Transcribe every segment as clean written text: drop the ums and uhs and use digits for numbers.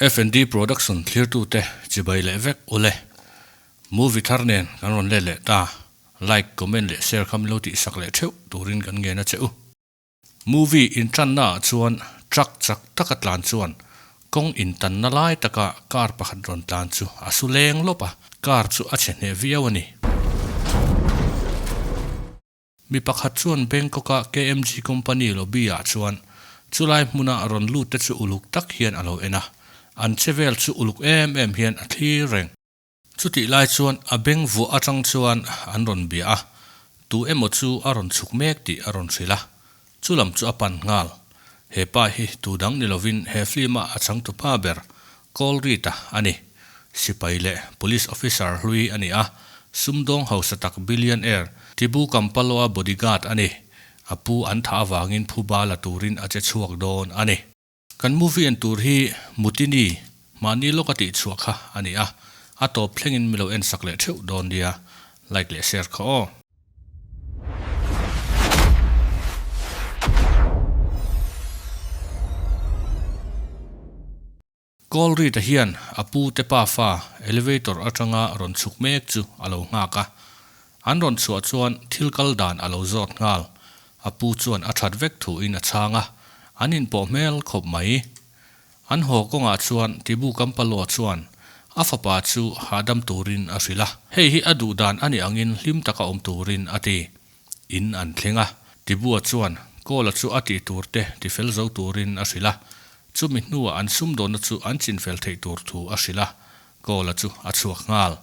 F&D Production thlirtute chibai leh vek ule. Movie thar nen kan rawn let leh ta. Like, comment leh share kha min lo tihsak leh theuh turin kan ngen a che u. Movie intanna ah chuan truck chak taka tlan chuan kawng intanna lai taka car pakhat rawn tlan chu a su leng lawp a, car chu a chhe hneh viau a ni. Mi pakhat chuan Bangkok-a KMG company lobby ah chuan chulai hmuna rawn lut te chu uluk tak hian a lo en a, an che vel chu uluk em em hian a thlir reng. Chutih lai chuan a beng vuah atang chuan an rawn bia a, tu emaw chu a rawn chhuk mek tih a rawn hrilh a, chulam chu a pan nghal. He pa hi tu dang ni lovin he film-a a changtupa ber Cole Reed-a a ni. Sipai leh Police Officer hlui a ni a, sumdawng hausa tak billionaire Tibu Kampaloa bodyguard a ni. A pu an thah avangin phuba la turin a che chhuak dawn a ni. Kan movie en tur hi Mutini, mahni lawka tih chhuah kha a ni a, a tawp thlengin mi lo en sak leh theuh dawn nia. Like leh share kha aw. Kawlrita hian a pu te pafa elevator atanga rawn chhuk mek chu a lo nghak a. An rawn chhuah chuan thil kal dan a lo zawt nghal. A pu chuan a that vek thuin a chhang a, an inpawh hmel khawp mai. An haw kawngah chuan Tibu Kampaloa chuan a fapa chu hahdam turin a hrilh a. Hei hi a duh dan a nih angin hlim taka awm turin a ti. In an thleng a, Tibua chuan Kawla chu a tih tur te tifel zo turin a hrilh a, chumi hnuah an sumdawnna chu an chinfel theih tur thu a hrilh a, Kawla chu a chhuak nghal.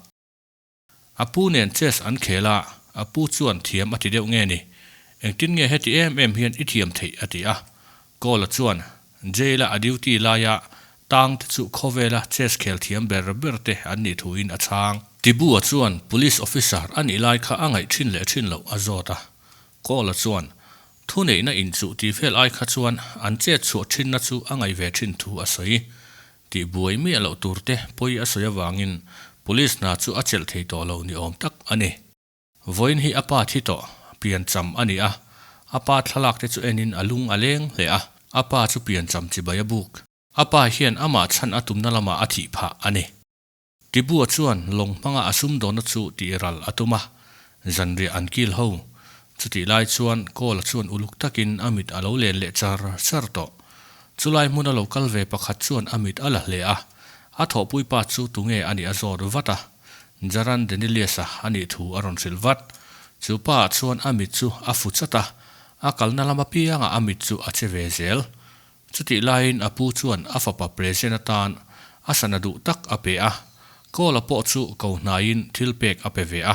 A pu nen chess an khel a, a pu chuan thiam a ti deuh nge ni? Engtin nge heti em em hian i thiam theih a ti a, Kawla chuan Jail-a a duty laia Tang te chu khawvela chess khel thiam ber ber te an nih thuin a chhang. Tibua chuan police officer a nih lai kha a ngaih thin leh thin loh a zawt a. Kawla chuan thuneihna inchuh tih vel ai kha chuan an chet chhuah thinna chu a ngaih ve thin thu a sawi. Tih buai miah loh tur te pawi a sawi avangin police hna chu a chelh thei tawh lo ni awm tak a ni. Vawiin hi a pa thi tawh, piancham a ni a. A pa thlalak te chu enin a lung a leng hle a, a pa chu piancham chibai a buk. A pa hian amah chhan a tumna lamah a thih phah a ni. Tibua chuan lawng hmanga a sumdawnna chu tih ral a tum a, zanriah an kil ho. Chutih lai chuan Kawla chuan uluk takin a mit a lo len leh char char tawh. Chulai hmuna lo kal ve pakhat chuan a mit a la hle a, a thawhpui pa chu tunge a nih a zawt vat a. Jaran Denilius-a a nih thu a rawn hrilh vat. Chu pa ah chuan a mit chu a fu chat a, a kalna lam apiangah a mit chu a che ve zel. Chutih laiin a pu chuan a fapa present atan a sana duh tak a pe a, Kawla pawh chu ko hnaiin thil pek a pe ve a,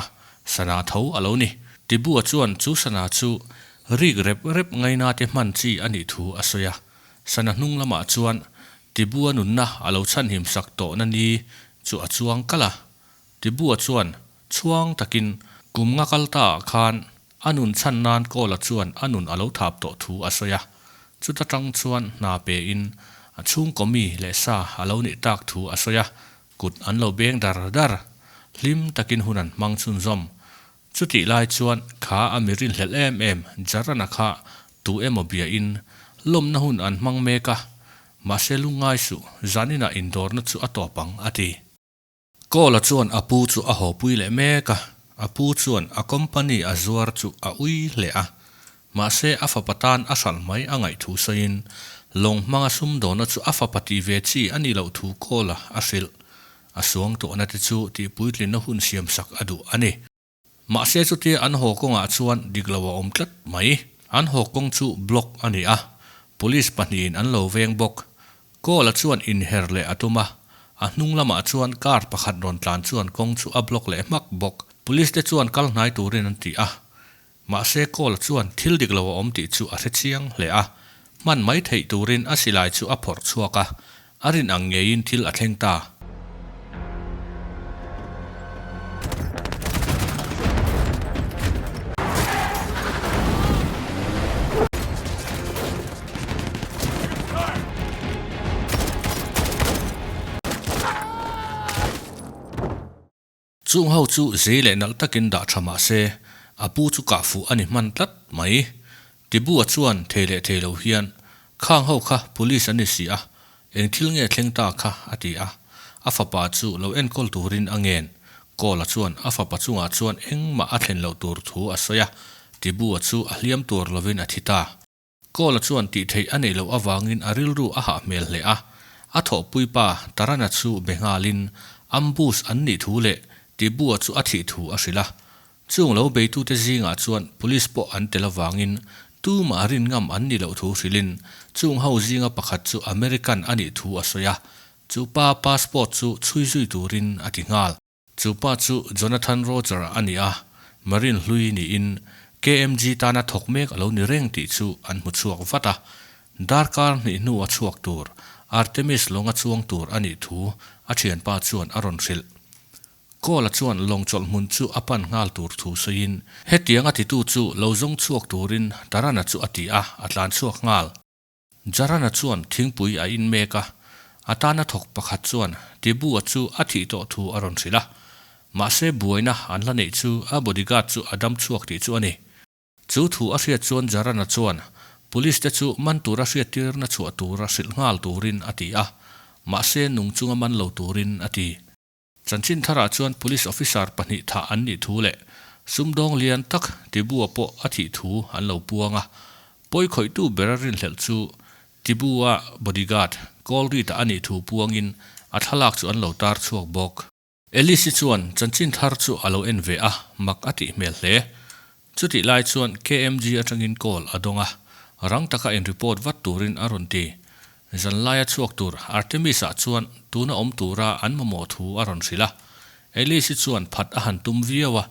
sana tho a lo ni. Tibua chuan chu sana chu rik rep rep ngaina te hman chi a nih thu a sawi a, sana hnung lamah chuan Tibua nunna a lo chhanhim sak tawhna ni chu a chuang kalh a. Tibua chuan chhuang takin kum nga kal ta ah khan A nun chhan nan Kawla chuan a nun a lo thap tawh thu a sawi a, chuta tang chuan hna pe in a chhungkaw mi leh sa a lo nih tak thu a sawi a, kut an lo beng dar dar. Hlim takin hun an hmang chhunzawm. Chutih lai chuan kha a mi rinhlelh em em Jarana kha tu emaw bia in lawmna hun an hmang mek a, mahse lungngai suh, zaninah indawrna chu a tawp ang a ti. Kawla chuan a pu chu a hawpui leh mek a, a pu chuan a company a zuar chu a ui hle a, mahse a fapa tan a hralh mai a ngaih thu sawiin lawng hmanga sumdawna chu a fapa tih ve chi a nih loh thu Kawla a hrilh. A suang tawhna te chu tihpuitlinna hun siamsak a duh a ni. Mahse chutia an haw kawngah chuan dik lo a awm tlat mai. An haw kawng chu block a ni a, police pahnihin an lo veng bawk. Kawla chuan inher leh a tum a, a hnung lamah chuan car pakhat rawn tlan chuan kawng chu a block leh hmak bawk. Police te chuan kal hnai turin an ti a, mahse Kawla chuan thil dik lo a awm tih chu a hre chiang hle a, hman mai theih turin a silai chu a phawrh chhuak a, A rin ang ngeiin thil a thleng ta. Chung ho chu zei leh nalh takin dah tha mah se, a pu chu kah fuh a ni hman tlat mai. Tibua chuan thei leh thei lo hian, Khang ho kha police an ni si a, Eng thil nge thleng ta kha? a ti a. A fapa chu lo enkawl turin a ngen. Kawla chuan a fapa chungah chuan engmah a thlen loh tur thu a sawi a, Tibua chu a hliam tur lovin a thi ta. Kawla chuan tih theih a neih loh avangin a rilru a hah hmel hle a. A thawhpui pa Tarana chu be nghalin ambush an nih thu leh Tibua chu a thih thu a hrilh a. Chung lo beitute zingah chuan police pawh an tel avangin tumah rin ngam an nih loh thu hrilhin chung ho zinga pakhat chu American a nih thu a sawi a, chu pa passport chu chhui zui turin a ti nghal. Chu pa chu Jonathan Roger a ni a, Marine hlui niin KMG tana thawk mek a lo ni reng tih chu an hmu chhuak vat a. Darkar hnih hnu a chhuak tur Artemis lawnga chuang tur a nih thu a thianpa chuan a rawn hrilh. Kawla chuan lawng chawlh hmun chu a pan nghal tur thu sawiin, Hetiang a titu chu lo zawng chhuak turin Tarana chu a ti a, a tlan chhuak nghal. Jarana chuan thingpui a in mek a, a tana thawk pakhat chuan Tibua chu a thih tawh thu a rawn hrilh a. Mahse buaina an la neih chu a bodyguard chu a dam chhuak tih chu a ni. Chu thu a hriat chuan Jarana chuan Police te chu man tura hriattirna chhuah tura hrilh nghal turin a ti a, mahse nung chunga man lo turin a ti. Chanchin tharah chuan Police Officer pahnih thah an nih thu leh sumdawng lian tak Tibua pawh a thih thu an lo puang a. Pawi khawihtu bera rinhlelh chu Tibua bodyguard Col Reed-a a nih thu puangin a thlalak chu an lo tar chhuak bawk. Alice-i chuan chanchin thar chu a lo en ve a, mak a tih hmel hle. Chutih lai chuan KMG atangin call a dawng a, rang taka in report vat turin a rawn ti. Zanlaia chhuak tur Artemis-ah chuan tuna awm tura an mamawh thu a rawn hrilh a. Alice-i chuan phat a han tum viau a,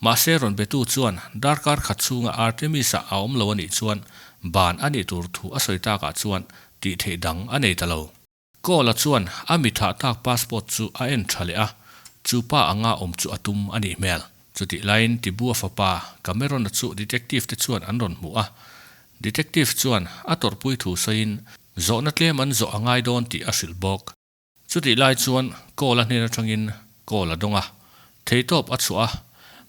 mahse rawn betu chuan darkar khat chhunga Artemis-ah a awm lo a nih chuan ban a nih tur thu a sawi takah chuan tih theih dang a nei ta lo. Kawla chuan a mi thah tak passport chu a en tha leh a, chu pa anga awm chu a tum a nih hmel. Chutih laiin Tibua fapa Cameron-a chu detective te chuan an rawn hmu a. Detective chuan a tawrhpui thu sawiin zawhna tlem an zawh a ngai dawn tih a hrilh bawk. Chutih lai chuan Kawla hnen atangin call a dawng a, theitawp a chhuah a,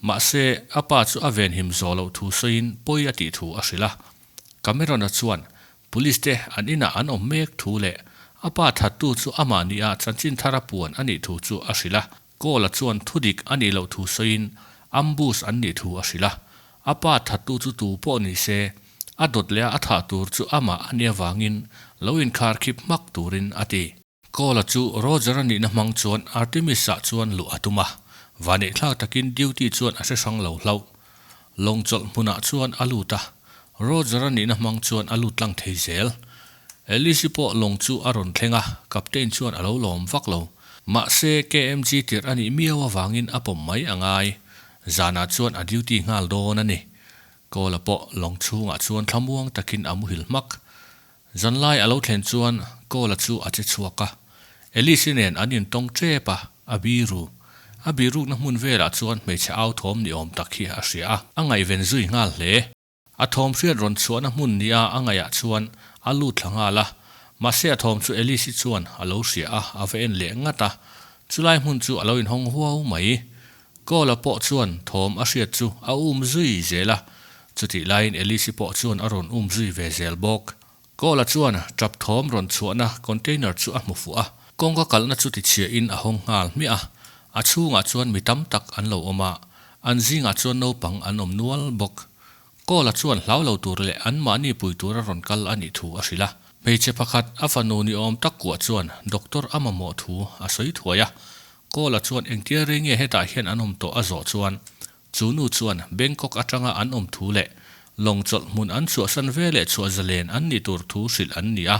mahse a pa chu a venhim zawh loh thu sawiin pawi a tih thu a hrilh a. Cameron-a chuan Police te an inah an awm mek thu leh a pa thattu chu amah nia chanchin thara puan a nih thu chu a hrilh a. Kawla chuan thudik a nih loh thu sawiin ambush an nih thu a hrilh a. A pa thattu chu tu pawh ni se, a dawt leh a a thah tur chu amah a nih avangin lo inkharkhip hmak turin a ti. Kawla chu Roger-a nihna hmang chuan Artemis-ah chuan luh a tum a, vaneihthlak takin duty chuan a hre hrang lo hlauh. Lawng chawlh hmunah chuan a lut a, Roger-a nihna hmang chuan a lut tlang thei zel. Alice-i pawh lawng chu a rawn thleng a, Captain chuan a lo lawm vak lo. Mahse, KMG tirh a nih miau avangin a pawm mai a ngai. Zanah chuan a duty nghal dawn a ni. Kawla pawh lawng chhungah chuan thlamuang takin a muhil hmak. Zanlai a lo thlen chuan Kawla chu a che chhuak a, Alice-i nen an intawng tep a, a biru. A birukna hmun velah chuan hmeichhe au thawm ni awm tak hi a hria a, a ngaihven zui nghal hle. A thawm hriat rawn chhuahna hmun nia a ngaihah chuan a lut thla nghal a, mahse a thawm chu Alice-i chuan a lo hria a, a va en leh ngat a, chulai hmun chu a lo inhawng huau mai. Kawla pawh chuan thawm a hriat chu a um zui zel a, chutih laiin Alice-i pawh chuan a rawn um zui ve zel bawk. Kawla chuan tap thawm rawn chhuahna container chu a hmu fuh a, kawngka kalhna chu tichhiahin a hawng nghal hmiah a, a chhungah chuan mi tam tak an lo awm a, an zingah chuan naupang an awm nual bawk. Kawla chuan hlau lo tur leh anmahni pui tura rawn kal a nih thu a hrilh a. Hmeichhe pakhat a fanu ni awm tak kuah chuan doctor a mamawh thu a sawi thuai a. Kawla chuan engtia rei nge hetah hian an awm tawh a zawh chuan chu nu chuan Bangkok atanga an awm thu leh lawng chawlh hmun an chhuahsan ve leh chhuah zalen an nih tur thu hrilh an ni a,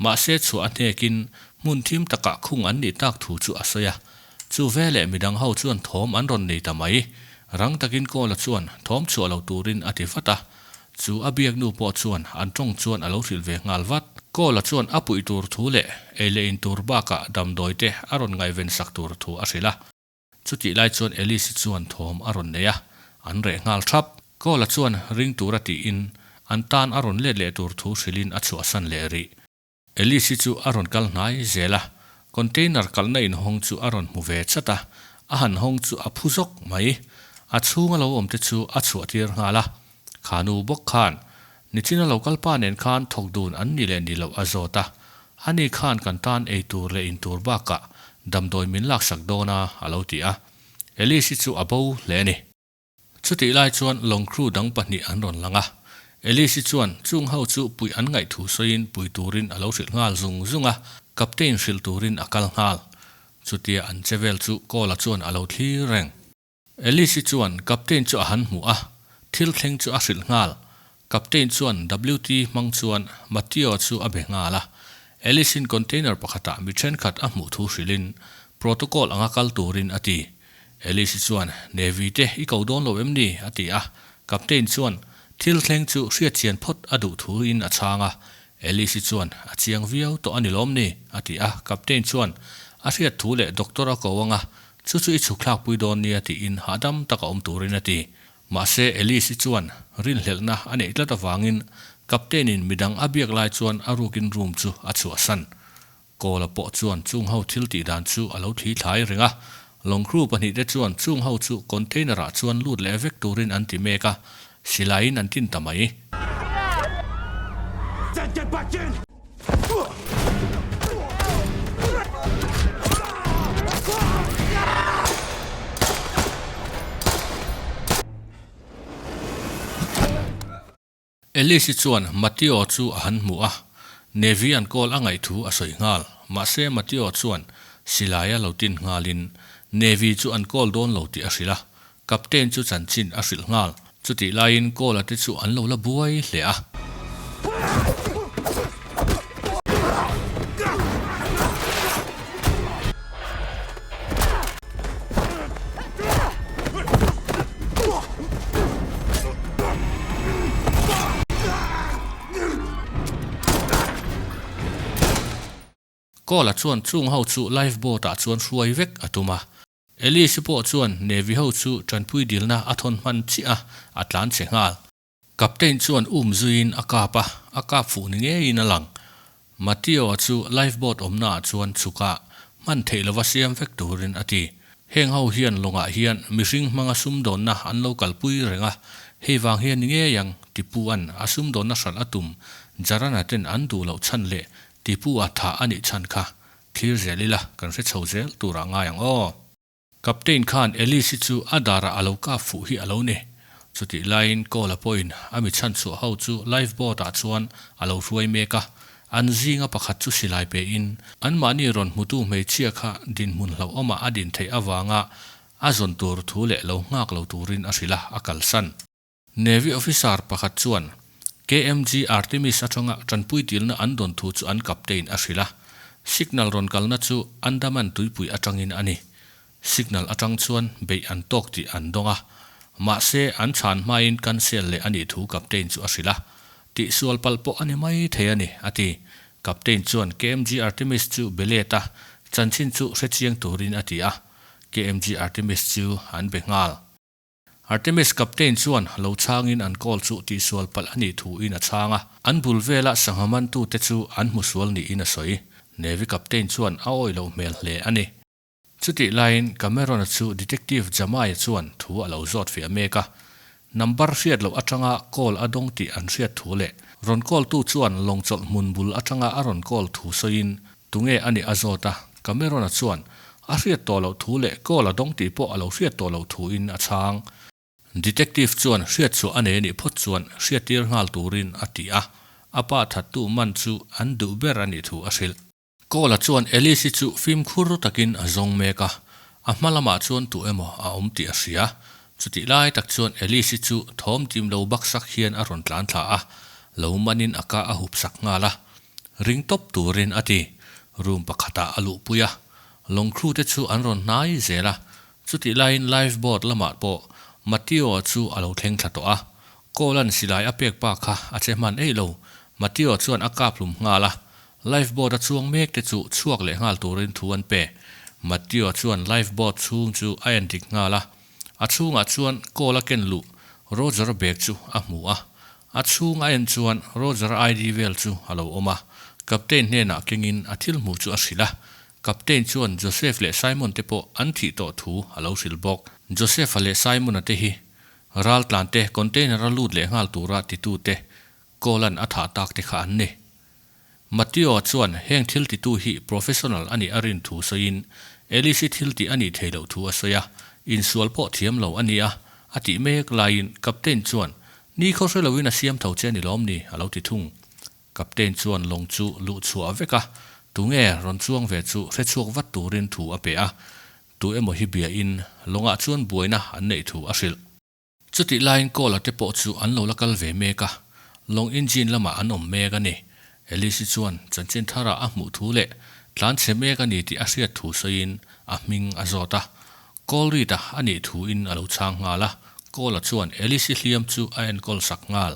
mahse chhuah a hnekin hmun thim takah khung an nih tak thu chu a sawi a. Chu veleh midang ho chuan thawm an rawn nei ta mai. Rang takin Kawla chuan thawm chhuah lo turin a ti vat a. Chu a biak nu pawh chuan an tawng chuan a lo hrilh ve nghal vat. Kawla chuan a puih tur thu leh ei leh in tur bakah damdawi te a rawn ngaihven sak tur thu a hrilh a. Chutih lai chuan Alice-i chuan thawm a rawn nei a, an reh nghal thap. Kawla chuan ring tura tiin an tan a rawn let leh tur thu hrilhin a chhuahsan leh rih. Alice-i chu a rawn kal hnai zel a, container kalhna inhawng chu a rawn hmu ve chat a, a han hawng chu a phu zawk mai. A chhunga lo awm te chu a chhuah tir nghal a, kha nu bawk khan Nichina lo kal pa nen khan thawk dun an ni leh ni loh a zawt a. Ani khan kan tan ei tur leh in tur bakah damdawi min laksak dawn a, a lo ti a. Alice-i chu a bo hle a ni. Chutih lai chuan lawng crew dang pahnih an rawn lang a. Alice-i chuan chung ho chu puih an ngaih thu sawiin pui turin a lo hrilh nghal zung zung a, Captain hrilh turin a kal nghal. Chutia an che vel chu Kawla chuan a lo thlir reng. Alice-i chuan Captain chu a han hmuh a, thil thleng chu a hrilh nghal. Captain chuan WT hmang chuan Matteo chu a be nghal a. Alice-in container pakhatah mi thenkhat a hmuh thu hrilhin protocol anga kal turin a ti. Alice-i chuan, Navy te i ko dawn lo em ni? a ti a. Captain chuan thil thleng chu hriatchian phawt a duh thuin a chhang a. Alice-i chuan, A chiang viau tawh a ni lawm ni? a ti a. Captain chuan a hriat thu leh doctor a ko anga Chu chu i chhuk thlakpui dawn nia tiin hahdam taka awm turin a ti. Mahse Alice-i chuan rinhlelhna a neih tlat avangin Captain-in midang a biak lai chuan a rukin room chu a chhuahsan. Kawla pawh chuan chung ho thil tih dan chu a lo thli thlai reng a. Lawng crew pahnihte chuan chung ho chu container-ah chuan lut leh vek turin an ti mek a, silaiin an tin ta mai. Alice-i chuan Matteo chu a han hmu a, Navy an call a ngaih thu a sawi nghal. Mahse Matteo chuan silai a lo tin nghalin Navy chu an call dawn lo tih a hrilh a, Captain chu chanchin a hrilh nghal. Chutih laiin Kawla te chu an lo la buai hle a. Kawla chuan chung ho chu life boat ah chuan hruai vek a tum a. Alice pawh chuan Navy ho chu tanpui dilna a thawn hman chiah a, a tlan che nghal. Captain chuan um zuiin a kap a, a kap fuh ni ngeiin a lang. Matteo-a chu lifeboat awmnaah chuan chhuk a, hman theih lova siam vek turin a ti. Heng ho hian lawngah hian mihring hmanga sumdawnna an lo kalpui reng a, hei vang hian ni ngei ang, Tipu-a'n a sumdawnna hralh a tum, Jarana ten an duh loh chhan leh Tipu-a thah a nih chhan kha Thlir zel ila, kan hre chho zel turah ngai ang aw. Captain khan Alice-i chu a darah a lo kap fuh hi a lo ni. Chutih laiin Cole-a pawhin a mi chhanchhuah ho chu life boat-ah chuan a lo hruai mek a. An zinga pakhat chu silai pein anmahni rawn hmutu hmeichhia kha dinhmun hlauhawmah a din theih avanga a zawn tur thu leh lo nghak lo turin a hrilh a, a kalsan. Navy officer pakhat chuan KMG Artemis atanga tanpui dilna an dawn thu chu an captain a hrilh a, signal rawn kalna chu Andaman tuipui atangin a ni. Signal atang chuan beih an tawk tih an dawng a, mahse an chhan hmain cancel leh a nih thu captain chu a hrilh a, tihsual palh pawh a ni mai thei a ni, a ti. Captain chuan KMG Artemis chu be let a, chanchin chu hrechiang turin a ti a, KMG Artemis chu an be nghal. Artemis Captain chuan lo chhangin an call chu tihsual palh a nih thuin a chhang a, an bul vela sangha mantute chu an hmusual niin a sawi. Navy Captain chuan a awih loh hmel hle a ni. Chutih laiin Cameron-a chu Detective Jamai-a chuan thu a lo zawt fiah mek a, number hriat loh atanga call a dawng tih an hriat thu leh rawn call tu chuan lawng chawlh hmun bul atanga a rawn call thu sawiin Tunge a nih a zawt a, Cameron-a chuan a hriat tawh loh thu leh call a dawng tih pawh a lo hriat tawh loh thuin a chhang. Detective chuan hriatchhuah a nei a nih phawt chuan hriattir nghal turin a ti a, a pa thattu man chu an duh ber a nih thu a hrilh. Call-a chuan Alice-i chu fimkhur takin a zawng mek a, a hma lamah chuan tu emaw a awm tih a hria. Chutih lai tak chuan Alice-i chu thawm dim lo baksak hian a rawn tlan thla a, lo manin a ka a hup sak nghal a. Ring tawp turin a ti. Room pakhatah a luhpui a, lawng crew te chu an rawn hnai zel a. Chutih laiin life boat lamah pawh Matteo-a chu a lo thleng thla tawh a. Cole-a'n silai a pek pa kha a che hman eih lo. Matteo chuan a kap hlum nghal a. Life boat a chuang mek te chu chhuak leh nghal turin thu an pe. Matteo chuan life boat chhung chu a en dik nghal a. A chhungah chuan Cole-a ken luh Roger-a bag chu a hmu a. A chhung a en chuan Roger ID vel chu a lo awm a, Captain hnenah kengin a thil hmuh chu a hrilh a. Captain chuan Joseph leh Simon te pawh an thih tawh thu a lo hrilh bawk. Joseph-a leh Simon-a te hi raltlante container-a lut leh nghal tura titute Cole-a'n a thah tak te kha an ni. Matteo chuan heng thil titu hi professional a nih a rin thu sawiin Alice-i thil tih a nih theih loh thu a sawi a, insual pawh thiam lo a nia a tih mek laiin Captain chuan Ni khaw hre loin a siam tho che a ni lawm ni? a lo ti thung. Captain chuan lawng chu luh chhuah vek a, tunge rawn chuang ve chu hre chhuak vat turin thu a pe a, tu emaw hi biain lawngah chuan buaina an neih thu a hrilh. Chutih laiin Kawla te pawh chu an lo la kal ve mek a, lawng engine lamah an awm mek a ni. Alice-i chuan chanchin tharah a hmuh thu leh tlan chhe mek a ni tih a hriat thu sawiin a hming a zawt a. Call Reed-a a nih thuin a lo chhang nghal a, Kawla chuan Alice-i hliam chu a enkawl sak nghal.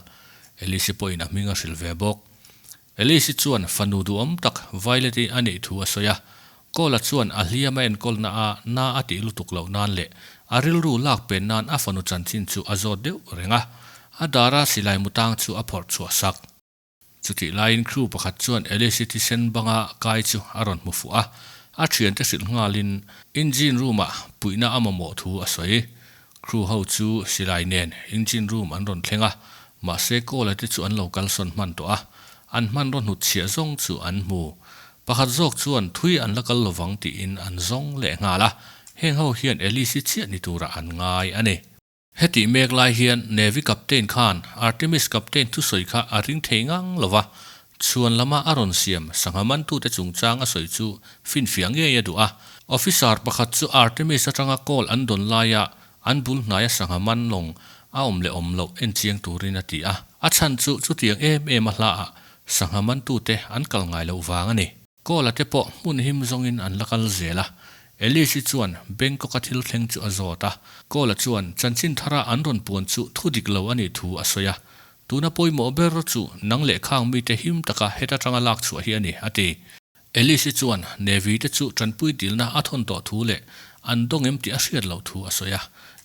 Alice-i pawhin a hming a hrilh ve bawk. Alice-i chuan fanu duhawm tak Violet-i a nih thu a sawi a, Kawla chuan a hliam a enkawlna a na a tih lutuk loh nan leh a rilru lak pen nan a fanu chanchin chu a zawt deuh reng a, a dara silai mutang chu a phawrh chhuah sak. Chutih laiin crew pakhat chuan Alice-i thisen banga kai chu a rawn hmu fuh a, a thiante hrilh nghalin engine room-ah puihna a mamawh thu a sawi. Crew ho chu silai nen engine room an rawn thleng a, mahse Kawla te chu an lo kalsawn hman tawh a, an hmanraw hnutchhiah zawng chu an hmu. Pakhat zawk chuan thui an la kal lovang tiin an zawng leh nghal a, heng ho hian Alice-i chiah ni turah an ngai a ni. Hetih mek lai hian Navy Captain khan Artemis Captain thusawi kha a ring thei ngang lo va, chhuan lama a rawn siam sangha mantute chungchang a sawi chu finfiah ngei a duh a. Officer pakhat chu Artemis atanga call an dawn laia an bul hnaia sangha man lawng a awm leh awm loh enchiang turin a ti a. A chhan chu chutiang em em a hlaah sangha mantute an kal ngai loh vang a ni. Kawla te pawh hmun him zawngin an la kal zel a. Alice-i chuan Bangkok-a thil thleng chu a zawt a. Kawla chuan chanchin thara an rawn puan chu thu dik lo a nih thu a sawi a. Tuna pawimawh ber chu nang leh khang mite him taka heta tanga lak chhuah hi a ni, a ti. Alice-i chuan Navy te chu tanpui dilna a thawn tawh thu leh an dawng em tih a hriat loh thu a sawi a.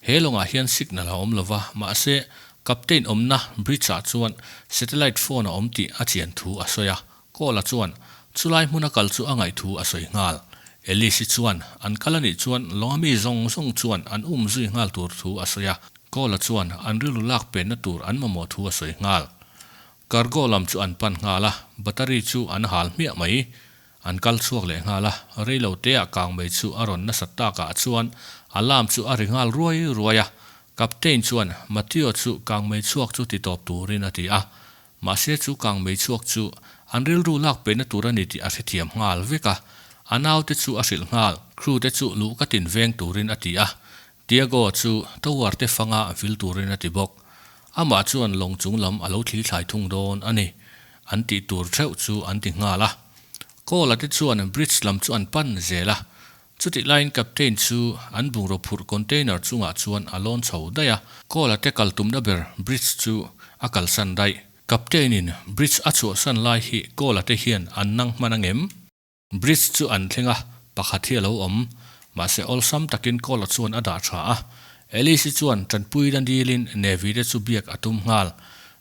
He lawngah hian signal a awm lo va, mahse Captain awmna bridge-ah chuan satellite phone a awm tih a chian thu a sawi a. Kawla chuan chulai hmuna kal chu a ngaih thu a sawi nghal. Alice-i chuan an kal a nih chuan lawnga mi zawng zawng chuan an um zui nghal tur thu a sawi a. Kawla chuan an rilru lak penna tur an mamawh thu a sawi nghal. Cargo lam chu an pan nghal a, battery chu an hal hmiah mai. An kal chhuak leh nghal a, reilo teah kang mai chu a rawn nasat takah chuan alarm chu a ri nghal ruai ruai a. Captain chuan Matteo chu kang mai chhuak chu ti tawp turin a ti a, Mahse chu kang mei chhuak chu an rilru lak peihna tur a ni tih a hrethiam nghal vek a, a naute chu a hrilh nghal. Crew te chu luh ka tin veng turin a ti a, Tiago chu tower te fanga vil turin a ti bawk. Amah chuan lawng chung lam a lo thli thlai thung dawn a ni. An tih tur theuh chu an ti nghal a. Kawla te chuan bridge lam chu an pan zel a, Chutih laiin Captain chu an bungraw phurh container chungah chuan a lawn chho daih a, Kawla te kal tumna ber bridge chu a kalsan daih. Captain in bridge a chhuahsan lai hi Kawla te hian an nang hman angem? Bridge chu an thleng a, pakhat hi a lo awm. Mahse awlsam takin Kawla chuan a dah tha a. Alice-i chuan tanpuina dilin Navy te chu biak a tum nghal.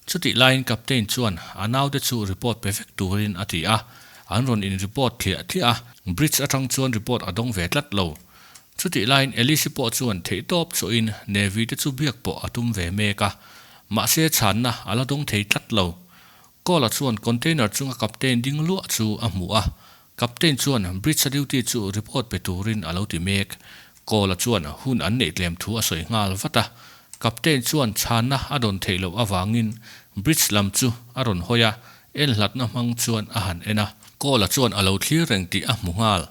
Chutih laiin Captain chuan a naute chu report pe vek turin a ti a, an rawn in report thliah thliah a, bridge atang chuan report a dawng ve tlat lo. Chutih laiin Alice-i pawh chuan theihtawp chhuahin Navy te chu biak pawh a tum ve mek a, mahse chhanna a la dawng thei tlat lo. Call-a chuan container chunga Captain ding luah chu a hmu a, Captain chuan bridge-a duty chu report pe turin a lo ti mek. Call-a chuan hun an neih tlem thu a sawi nghal vat a. Captain chuan chhanna a dawn theih loh avangin bridge lam chu a rawn hawi a, en hlatna hmang chuan a han en a. Call-a chuan a lo thlir reng tih a hmu nghal.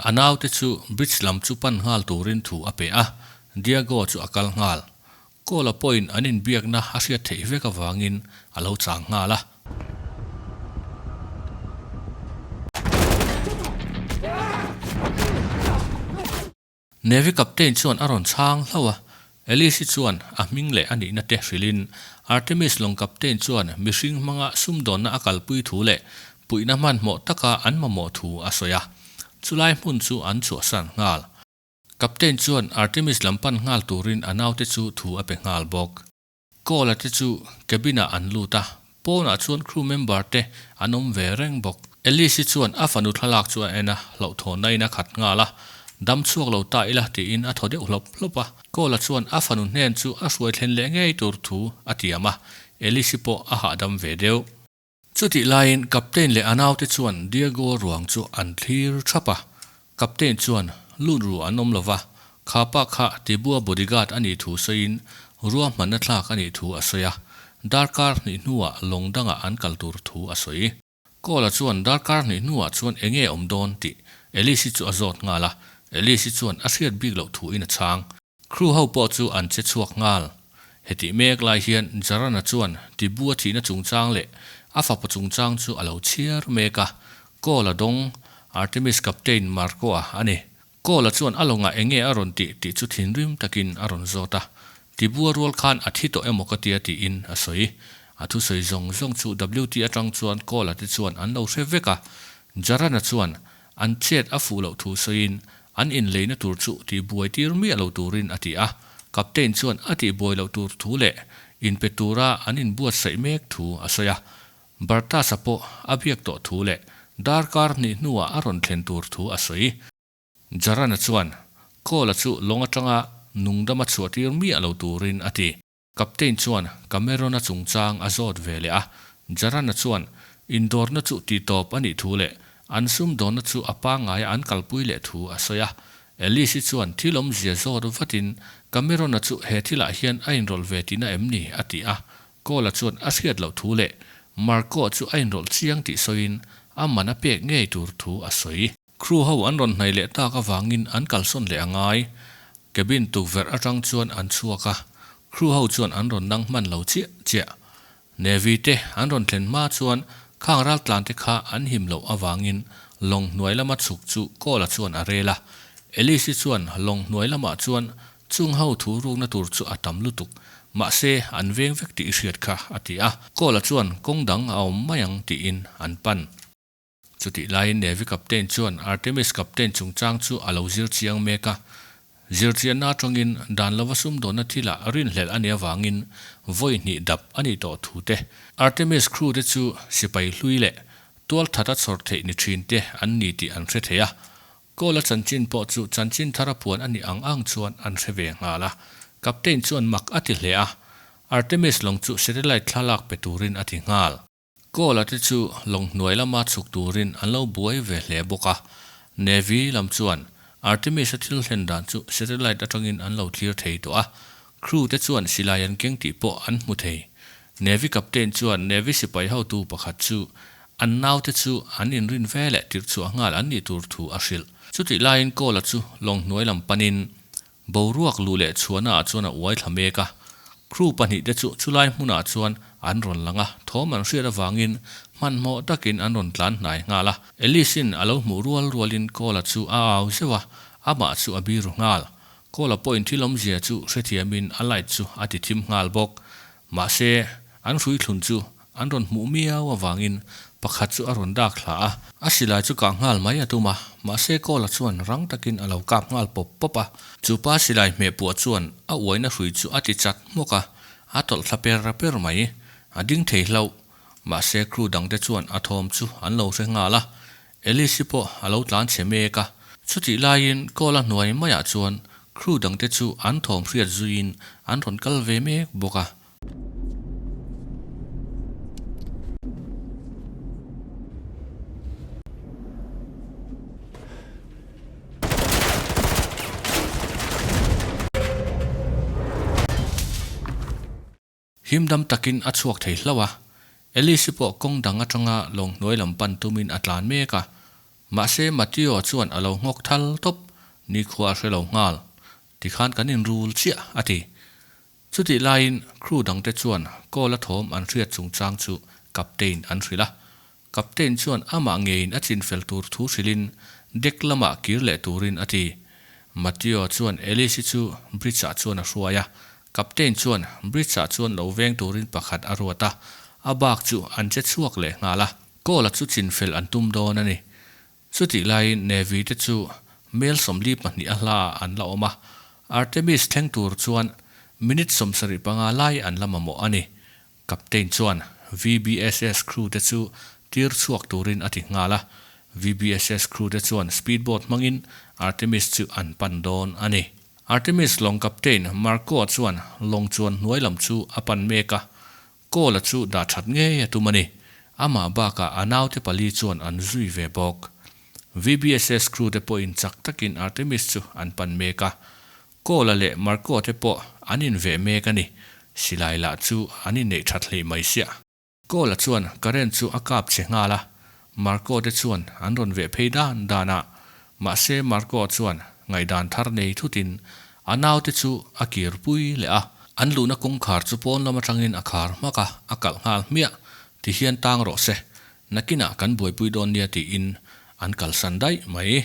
A naute chu bridge lam chu pan nghal turin thu a pe a, Diego chu a kal nghal. Kawla pawhin an inbiakna a hriat theih vek avangin a lo chang nghal a. Navy Captain chuan a rawn chhang hlauh a, Alice-i chuan a hming leh a nihna te hrilhin Artemis lawng Captain chuan mihring hmanga sumdawnna a kalpui thu leh puihna hmanhmawh taka an mamawh thu a sawi a. Chulai hmun chu an chhuahsan nghal. Captain chuan Artemis lam pan nghal turin a naute chu thu a pe nghal bawk. Cole-a te chu cabin-ah an lut a, pawnah chuan crew member te an awm ve reng bawk. Alice-i chuan a fanu thlalak chu a en a, hlauhthawnna in a khat nghal a, dam chhuak lo ta ila tiin a thaw deuh hlawp hlawp a. Cole-a chuan a fanu hnen chu a hruai thlen leh ngei tur thu a tiam a, Alice-i pawh a hahdam ve deuh. Chutih laiin Captain leh a naute chuan Diego ruang chu an thlir thap a. Captain chuan lut ru an awm lova, kha pa kha Tibua bodyguard a nih thu sawiin ruahmanna thlak a nih thu a sawi a. Darkar hnih hnuah lawng dangah an kal tur thu a sawi. Kawla chuan darkar hnih hnuah chuan enge awm dawn tih Alice-i chu a zawt nghal a, Alice-i chuan a hriat bik loh thuin a chhang. Crew ho pawh chu an che chhuak nghal. Hetih mek lai hian Jarana chuan Tibu a thihna chungchang leh a fapa chungchang chu a lo chhiar mek a, Call a dawng, Artemis Captain Marco-a a ni. Call-a chuan a lawngah enge a rawn tih tih chu thinrim takin a rawn zawt a, Tibua rual khan a thi tawh emaw ka tia tiin a sawi. A thusawi zawng zawng chu WT atang chuan Call-a te chuan an lo hre vek a, Jarana chuan an chet a fuh loh thu sawiin an inleina tur chu tihbuai tir miah lo turin a ti a, Captain chuan a tihbuai loh tur thu leh inpe tura an inbuatsaih mek thu a sawi a, Bartas-a pawh a biak tawh thu leh darkar hnih hnuah a rawn thlen tur thu a sawi. Jarana chuan Cole-a chu lawng atanga nungdama chhuah tir miah lo turin a ti. Captain chuan Cameron-a chungchang a zawt ve leh a, Jarana chuan indawrna chu tihtawp a nih thu leh an sumdawnna chu a pangngaia an kalpui leh thu a sawi a. Alice-i chuan thil awmzia zawt vatin Cameron-a chu he thilah hian a inrawlh ve tihna em ni? a ti a. Cole-a chuan a hriat loh thu leh Marco chu a inrawlh chiang tih sawiin a man a pek ngei tur thu a sawi. Crew ho an rawn hnaih leh tak avangin an kalsawn leh a ngai. Cabin tukverh atang chuan an chhuak a, crew ho chuan an rawn nang hman lo chiah chiah. Navy te an rawn thlen hma chuan khang raltlan te kha an him loh avangin lawng hnuai lama chhuk chu Cole-a chuan a rel a. Alice-i chuan lawng hnuai lamah chuan chung ho thu rukna tur chu a tam lutuk, mahse an veng vek tih i hriat kha a ti a. Cole-a chuan kawng dang a awm mai ang tiin an pan. Chutih laiin Navy Captain chuan Artemis Captain chungchang chu a lo zir chiang mek a. Zirchianna atangin dan lova sumdawnna thilah rinhlelh a nih avangin vawi hnih dap a nih tawh thu te, Artemis crew te chu sipai hlui leh tualthat a chhawr theih ni thin te an ni tih an hre thei a. Cole-a chanchin pawh chu chanchin thara puan a nih ang ang chuan an hre ve nghal a. Captain chuan mak a ti hle a, Artemis lawng chu satellite thlalak pe turin a ti nghal. Cole-a te chu lawng hnuai lama chhuk turin an lo buai ve hle bawk a. Navy lam chuan Artemis-a thil thlen dan chu satellite atangin an lo thlir thei tawh a, crew te chuan silai an keng tih pawh an hmu thei. Navy captain chuan Navy sipai hotu pakhat chu an naute chu an inrin ve leh tirh chhuah nghal an nih tur thu a hrilh. Chutih laiin Cole-a chu lawng hnuai lam panin Boruak luh leh chhuahna ah chuan a uai thla mek a, crew pahnihte chu chulai hmunah chuan an rawn lang a, thawm an hriat avangin hmanhmawh takin an rawn tlan hnai nghal a. Alice-in a lo hmuh rual rualin Cole-a chu a au zeuh a, amah chu a biru nghal. Cole-a pawhin thil awmzia chu hrethiamin a light chu a ti thim nghal bawk. Mahse, an hrui thlun chu An rawn hmuh miau avangin pakhat chu a rawn dak thla a. A silai chu kah nghal mai a tum a, mahse Kawla chuan rang takin a lo kap nghal pawp pawp a. Chu pa silai hmeh puah chuan a uaina hrui chu a ti chat hmawk a, a tawlh thla per per mai. A ding thei hlauh. Mahse crew dangte chuan a thawm chu an lo hre nghal a. Alice-i pawh a lo tlan chhe mek a. Chutih laiin Kawla hnuai maiah chuan crew dangte chu an thawm hriat zuiin an rawn kal ve mek bawk a. Himdam takin a chhuak thei hlauh a, Alice-i pawh kawng dang atanga lawng hnuai lam pan tumin a tlan mek a. Mahse Matteo chuan a lo nghawk thal tawp, nikhua a hre lo nghal. Tikhan kan inrul chiah, a ti. Chutih laiin crew dangte chuan call a thawm an hriat chungchang chu Captain an hrilh a. Captain chuan amah ngeiin a chinfel tur thu hrilhin deck lamah kir leh turin a ti. Matteo chuan Alice-i chu bridge-ah chuan a hruai a. Captain chuan bridge-ah chuan lo veng turin pakhat a ruat a, a bak chu an che chhuak leh nghal a. Call-a chu chinfel an tum dawn a ni. Chutih laiin Navy te chu mel 42 a hla ah an la awm a, Artemis thleng tur chuan minute 75 lai an la mamawh a ni. Captain chuan VBSS crew te chu tir chhuak turin a ti nghal a, VBSS crew te chuan speedboat hmangin Artemis chu an pan dawn a ni. Artemis lawng captain Marco-a chuan lawng chuan hnuai lam chu a pan mek a, Cole-a chu dah that ngei a tum a ni. Amah bakah a naute pali chuan an zui ve bawk. VBSS crew te pawhin chak takin Artemis chu an pan mek a. Kawla leh Marco te pawh an inveh mek a ni. Silai lah chu an inneih that hleih mai siah. Kawla chuan current chu a kap che nghal a, Marco te chuan an rawn veh phei dan dan a. Mahse Marco chuan ngaihdan thar nei thutin a naute chu a kir pui leh a. An luhna kawngkhar chu pawn lam atangin a khar hmak a, a kalh nghal hmiah. Tihian tang rawh se, nakinah kan buaipui dawn nia tiin an kalsan daih mai.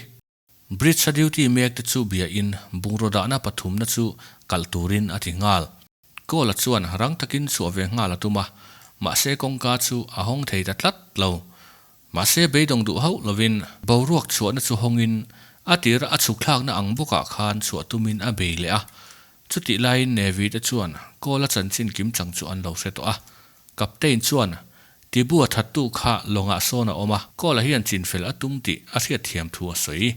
Bridge-a duty mek te chu bia in bungraw dahna pathumna chu kalh turin a ti nghal. Kawla chuan rang takin chhuah ve nghal a tum a, mahse kawngka chu a hawng thei ta tlat lo. Mahse beidawng duh hauh lovin boruak chhuahna chu hawngin a tira a chhuk thlakna ang bawkah khan chhuah tumin a bei leh a. Chutih laiin Navy te chuan Kawla chanchin kimchang chu an lo hre tawh a. Captain chuan Tibua thattu kha lawngah sawn a awm a, Kawla hian chinfel a tum tih a hriatthiam thu a sawi.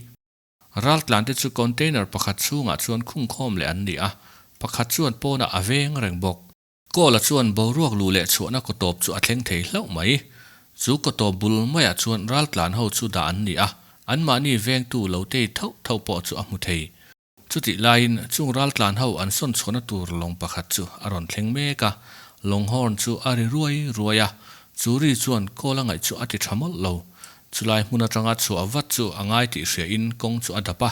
Raltlante chu container pakhat chhungah chuan khungkhawm leh an ni a, pakhat chuan pawnah a veng reng bawk. Kawla chuan boruak luh leh chhuahna kawtawp chu a thleng thei hlauh mai. Chu kawtawp bul maiah chuan raltlan ho chu dah an ni a, anmahni vengtu lo tei thauh thauh pawh chu a hmu thei. Chutih laiin chung raltlan ho an sawn chhuahna tur lawng pakhat chu a rawn thleng mek a, lawng horn chu a ri ruai ruai a, chu ri chuan kawl a ngaih chu a ti tha mawlh lo. Chulai hmun atanga chhuah vat chu a ngai tih hriain kawng chu a dap a,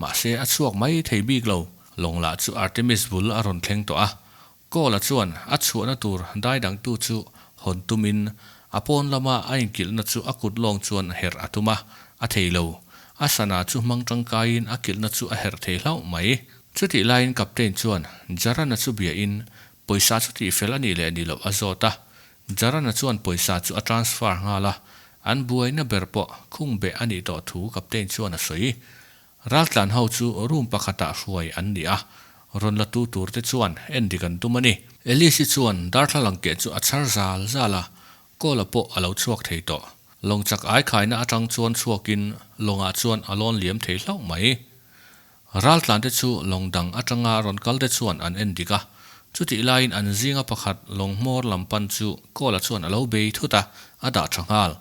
mahse a chhuak mai thei bik lo. Lawng lah chu Artemis bul a rawn thleng tawh a, Kawla chuan a chhuahna tur dai dangtu chu hawn tumin a pawn lama a inkilhna chu a kut lawng chuan herh a tum a, a thei lo. A sana chu hmang tangkaiin a kilhna chu a herh thei hlauh mai. Chutih laiin Captain chuan Jarana chu biain pawisa chu tihfel a nih leh nih loh a zawt a. Jarana chuan pawisa chu a transfer nghal a, an buaina ber pawh khung beh a nih tawh thu Captain chuan a sawi. Raltlan ho chu room pakhatah hruai an ni a, rawn la tu tur te chuan en dik an tum a ni. Alice-i chuan darthlalang keh chu a chhar zal zal a, Kawla pawh a lo chhuak thei tawh. Lawng chak ai khaina atang chuan chhuakin lawngah chuan a lawn liam thei hlauh mai. Raltlan te chu lawng dang atanga rawn kal te chuan an en dik a, chutih laiin an zinga pakhat lawng hmawr lam pan chu Kawla chuan a lo bei thut a, a dah tha nghal.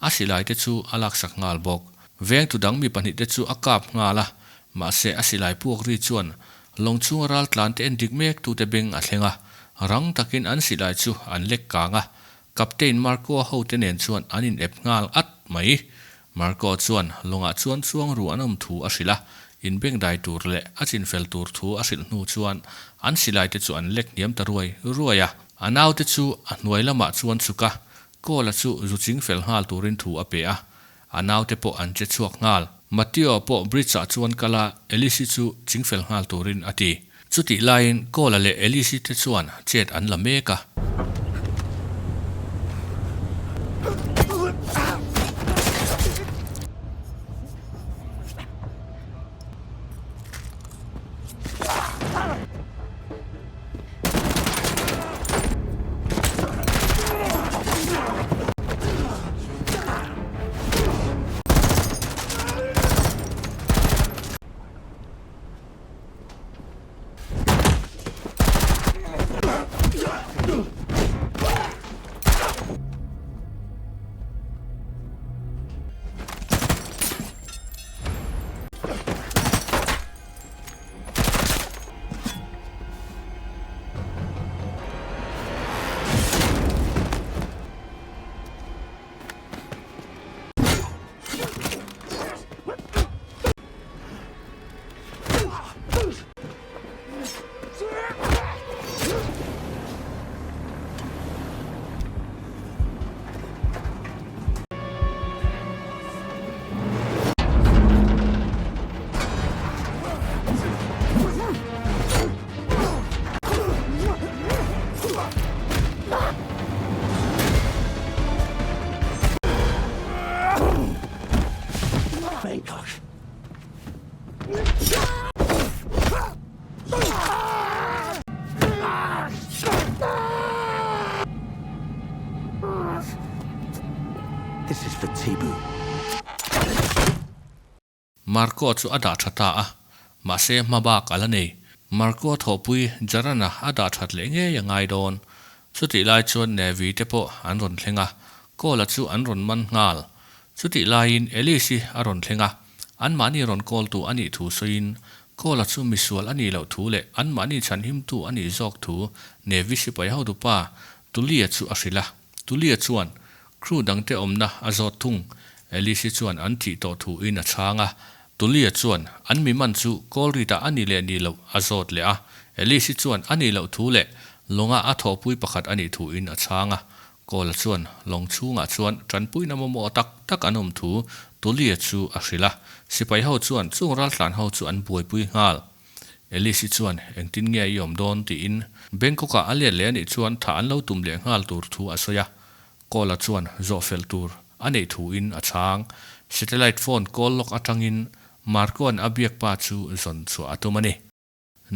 A silai te chu a laksak nghal bawk. Vengtu dang mi pahnih te chu a kap nghal a, mahse a silai puak ri chuan lawng chhunga raltlan te en dik mek tute beng a thleng a, rang takin an silai chu an lek kang a, Captain Marco-a hote nen chuan an in ep nghal at mai. Marco chuan lawngah chuan chuang ru an awm thu a hrilh a, inbengdai tur leh a chinfel tur thu a hrilh hnu chuan an silai te chu an lek hniam ta ruai ruai a. A naute chu a hnuai lamah chuan chhuk a, Kawla chu zu chingfel nghal turin thu a pe a, A naute pawh an che chhuak nghal. Matteo pawh bridge ah chuan kal a, Elise chu chingfel nghal turin a ti. Chutih laiin Kawla leh Elise te chuan chet an la mek a. This is for Tibu. Marco chu a dah tha ta a, mahse hma bak a la nei. Marco thawhpui Jarana a dah that leh ngei a ngai dawn. Chutih lai chuan Nevi te pawh an rawn thleng a. Kawla chu an rawn man nghal. Chutih laiin Alice-i a rawn thleng a, anmahni rawn kawltu a nih thu sawiin Kawla chu misual a nih loh thu leh anmahni chhanhimtu a nih zawk thu Navy sipai hotupa Tullia chu a hrilh a. Tullia chuan crew dangte awmna a zawt thung. Alice-i chuan an thih tawh thuin a chhang a. Tullia chuan an mi man chu Kawlrita a nih leh nih loh a zawt leh a. Alice-i chuan a nih loh thu leh lawnga a thawhpui pakhat a nih thuin a chhang a. Kawla chuan lawng chhungah chuan tanpuina mamawh tak tak an awm thu Tullia chu a hrilh a. Sipai ho chuan chung raltlan ho chu an buaipui nghal. Alice-i chuan engtin nge i awm dawn tiin Bangkok-ah a let leh a nih chuan thah an lo tum leh nghal tur thu a sawi a. Kawla chuan zawh fel tur a neih thuin a chhang. Satellite phone call lawk atangin Marco-a'n a biak pa chu zawn chhuah a tum a ni.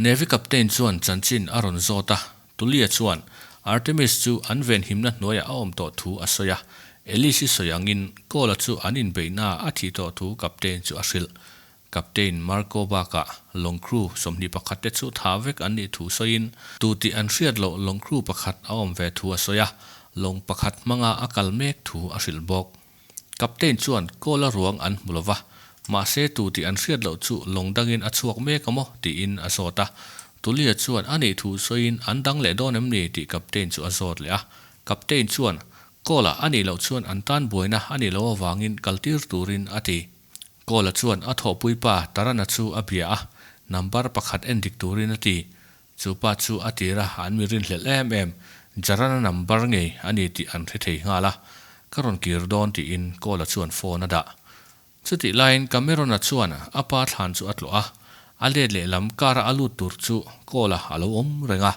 Navy Captain chuan chanchin a rawn zawt a, Tullia chuan Artemis chu an venhimna hnuaiah a awm tawh thu a sawi a, Alice-i sawi angin Kawla chu an inbeihnaah a thih tawh thu Captain chu a hrilh. Captain Marco bakah lawng crew 21 te chu tha vek an nih thu sawiin, tu tih an hriat loh lawng crew pakhat a awm ve thu a sawi a, lawng pakhat hmanga a kal mek thu a hrilh bawk. Captain chuan Kawla ruang an hmu lova, mahse tu tih an hriat loh chu lawng dangin a chhuak mek a maw tiin a zawt a. Tulia chuan a nih thu sawiin an dang leh dawn em ni tih Captain chu a zawt leh a. Captain chuan Kawla a nih loh chuan an tan buaina a nih loh avangin kaltir turin a ti. Kawla chuan a thawhpui pa Tarana chu a bia a, number pakhat en dik turin a ti. Chu pa chu a tir a, an mi rinhlelh em em, Jarana number ngei a ni tih an hre thei nghal a, ka rawn kir dawn tiin Kawla chuan phone a dah. Chutih laiin Cameron-a chuan a pa thlan chu a tlawh a, a let lehlam car-a a lut tur chu Kawla a lo awm reng a,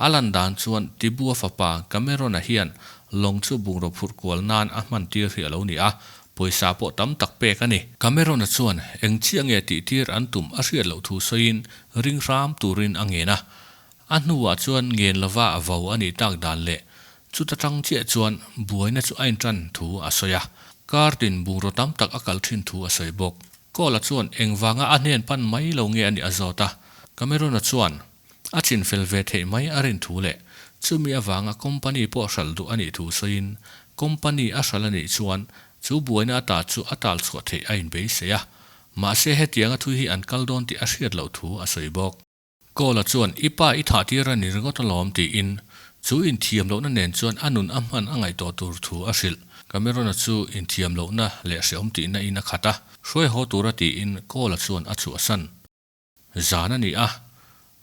a lan dan chuan Tibua fapa Cameron-a hian lawng chu bungraw phurh kual nan a hman tir hi a lo ni a, Pawisa pawh tam tak pek a ni. Cameron-a chuan eng chiah nge tih tir an tum a hriat loh thu sawiin ring hram turin a ngen a. A hnuah chuan ngen lova a vo a nih tak dan leh chuta tang chiah chuan buaina chu a intan thu a sawi a. Car tin bungraw tam tak a kal thin thu a sawi bawk. Cole-a chuan engvanga a hnen pan mai lo nge a nih a zawt a. Cameron-a chuan A chinfel ve theih mai a rin thu leh chumi avanga company pawh hralh duh a nih thu sawiin company a hralh a nih chuan chu buaina ata chu a tal chhuah theih a inbeisei a, mahse hetianga thui hi an kal dawn tih a hriat loh thu a sawi bawk. Kawla chuan i pa i thah tir a ni ringawt alawm tiin chu inthiam lohna nen chuan a nun a hman a ngaihtuah tur thu a hrilh. Cameron-a chu inthiam lohna leh hrehawm tihna in a khat a, hruai haw tura tiin Kawla chuan a chhuahsan. Zan a ni a,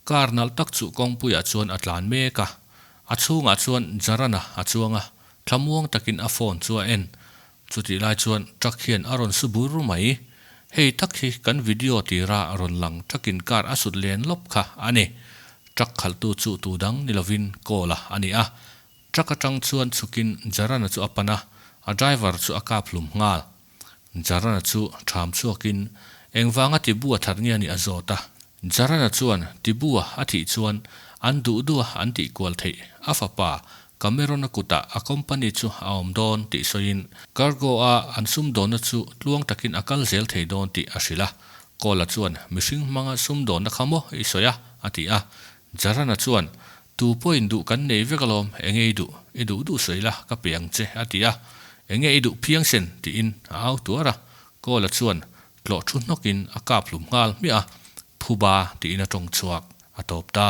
car nalh tak chu kawngpuiah chuan a tlan mek a, a chhungah chuan Jarana a chuang a, thlamuang takin a phone chu a en. Chutih lai chuan truck hian a rawn su bur mai. Hei tak hi kan video tira rawn lang truck-in car a sut len lawp kha a ni. Truck khalhtu chu tu dang ni lovin Kawla a ni a. Truck atang chuan chhukin Jarana chu a pan a, a driver chu a kap hlum nghal. Jarana chu ṭham chhuakin, Engvanga Tibua that nge a nih a zawt a. Jarana chuan Tibua a thih chuan an duh duh a an tih kual theih a fapa Cameron-a kutah a company chu a awm dawn tih sawiin cargo-a an sumdawnna chu tluang takin a kal zel thei dawn tih a hrilh a. Kawla chuan mihring hmanga sumdawnna kha maw i sawi a? a ti a. Jarana chuan Tu pawhin duh kan nei vek alawm, enge i duh? I duh duh sawi la, ka pe ang che, a ti a. Enge i duh phiangsen? tiin a au tuar a. Kawla chuan tlawh thu hnawkin a kap hlum nghal hmiah a, Phuba tiin a tawng chhuak a tawp ta.